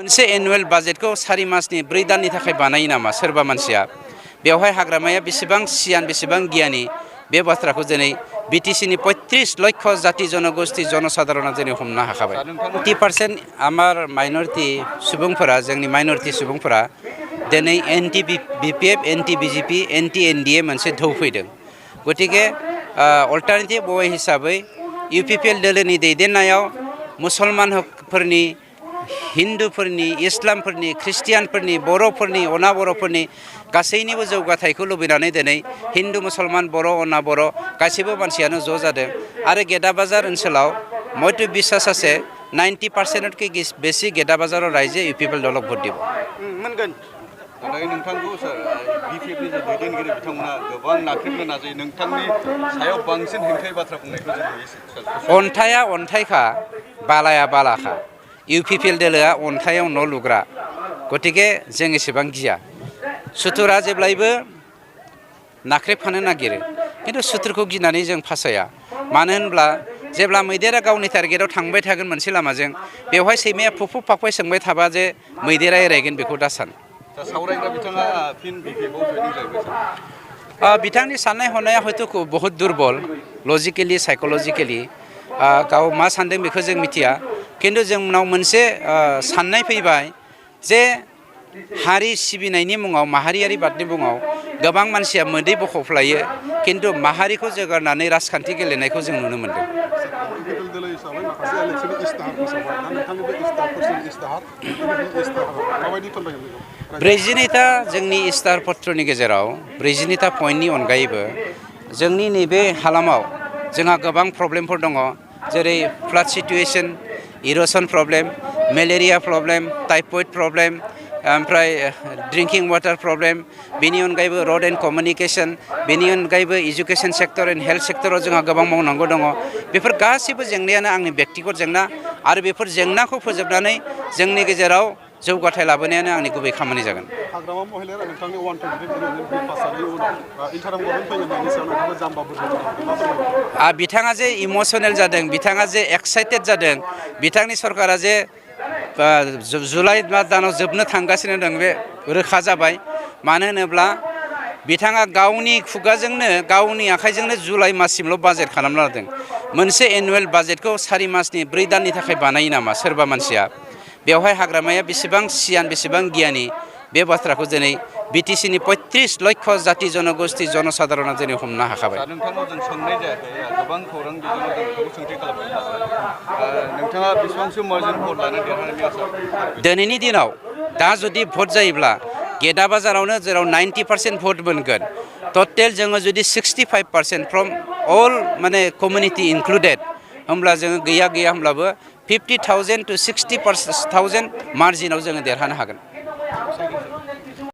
मोनसे एनुवेल बाजेटखौ 4 मासनि 4 दाननि थाखाय बानायो नामा सोरबा मानसिया बेवहाय हाग्रामाया बेसेबां सियान बेसेबां गियानि बे बाथ्राखौ दिनै बिटिसिनि 35 लक्ष जाति जनगोष्ठी जनसाधारणा दिनै हमनो हाखाबाय 50% आमार माइनरिटी सुबुंफोरा जोंनि माइनरिटी सुबुंफोरा दिनै anti BPF anti BJP anti NDA मोनसे धौ फैदों गतिके अल्टारनेटिभ वे हिसाबै UPPL दोलोनि दैदेननायाव मुसलमानफोरनि हिन्दुफोरनि इस्लामफोरनि ख्रिस्टियानफोरनि बर'फोरनि अना बर'फोरनि गासैनिबो जौगाथायखौ लुबैनानै दिनै हिन्दु मुसलमान बर' अना बर' गासैबो मानसियानो ज' जादों आरो गेदाबाजार ओनसोलाव मध्य বিশ্বাস আছে 90%কে বেশি गेदाबाजाराव रायजो UPPL दलक भोट দিব मोनगोन नाथाय नोंथांखौ BPFनि जे दैदेनगिरि बिथांमोना गोबां नाख्रेबनो नाजायो नोंथांनि सायाव बांसिन हेंथायै बाथ्रा बुंनायखौ जों नुयो अन्थाया अन्थायखा बालाया बालाखा UPPL दोलोआ अन्थायाव न' लुग्रा गतिके जों एसेबां गिया सुथुरा जेब्लायबो नाख्रेबफानो नागिरो किन्तु सुथुरखौ गिनानै जों फासाया मानो होनब्ला जेब्ला मैदेरा गावनि टार्गेटआव थांबाय थागोन मोनसे लामाजों बेवहाय सैमाया फुफु फाफाय सोंबाय थाबा जे मैदेरा एरायगोन बेखौ दा सान सावरायग्रा बिथाङा फिन BPFआव जयनिं जाहैबाय बिथांनि साननाय हनाया हयथ' बहुत दुर्बल लजिकेलि साइक'लजिकेलि गाव मा सानदों बेखौ जों मिथिया किन्तु जोंनाव मोनसे साननाय फैबाय जे हारि सिबिनायनि मुङाव माहारियारि बादनि मुङाव गोबां मानसिया मोदै बख'फ्लायो किन्तु माहारिखौ जौगानानै राजखान्थि गेलेनायखौ जों नुनो मोनदों ब्रैजिनैथा जोंनि इस्ताहार पत्रनि गेजेराव 42 पइन्टनि अनगायैबो जोंनि नैबे हालामाव जोंहा गोबां प्रब्लेमफोर दङ जेरै flood situation erosion problem malaria problem typhoid problem ओमफ्राय ड्रिंकिं वाटार प्रब्लेम बेनि अनगायैबो रोड एन्ड कमिउनिकेशन बेनि अनगायैबो एजुकेशन सेक्टर एन्ड हेल्थ सेक्टराव जोंहा गोबां मावनांगौ दङ बेफोर गासैबो जेंनायानो आंनि व्यक्तिगत जेंना आरो बेफोर जेंनाखौ फोजोबनानै जोंनि गेजेराव जौगाथाय लाबोनायानो आंनि गुबै खामानि जागोन हाग्रामा महिलाया नोंथांनि 123 पासनि उनाव इन्टाराम गभर्नमेन्ट फैनायनि सायाव नोंथाङा जाम्बाफोर बिथाङा जे इमोसनेल जादों बिथाङा जे एक्साइटेड जादों बिथांनि सरकारा जे जुलाइ दानाव जोबनो थांगासिनो दं बे रोखा जाबाय मानो होनोब्ला बिथाङा गावनि खुगाजोंनो गावनि आखाइजोंनो जुलाइ माससिमल' बाजेट खालामना लादों मोनसे एनुवेल बाजेटखौ 4 मासनि 4 दाननि थाखाय बानायो नामा सोरबा मानसिया बेवहाय हाग्रामाया बेसेबां सियान बेसेबां गियानि बे बाथ्राखौ दिनै बिटिसिनि 35 लक्ष जाति जनगोष्ठी जनसाधारणा दिनै हमनो हाखाबाय नोंथांनाव जों सोंनाय जायाखै गोबां खौरां बिजोङाव जों बेखौ सोंथि खालामदों नोंथाङा बेसेबांसो मार्जिन भट लानो देरहानायनि आसा दिनैनि दिनाव दा जुदि भट जायोब्ला गेदाबाजारावनो जेराव 90% भट मोनगोन टटेल जोङो जुदि 65% फ्रम अल माने कमिउनिटि इनक्लुडेड होमब्ला जोङो गैया होमब्लाबो 50,000 to 60,000 मार्जिनाव जोङो देरहानो हागोन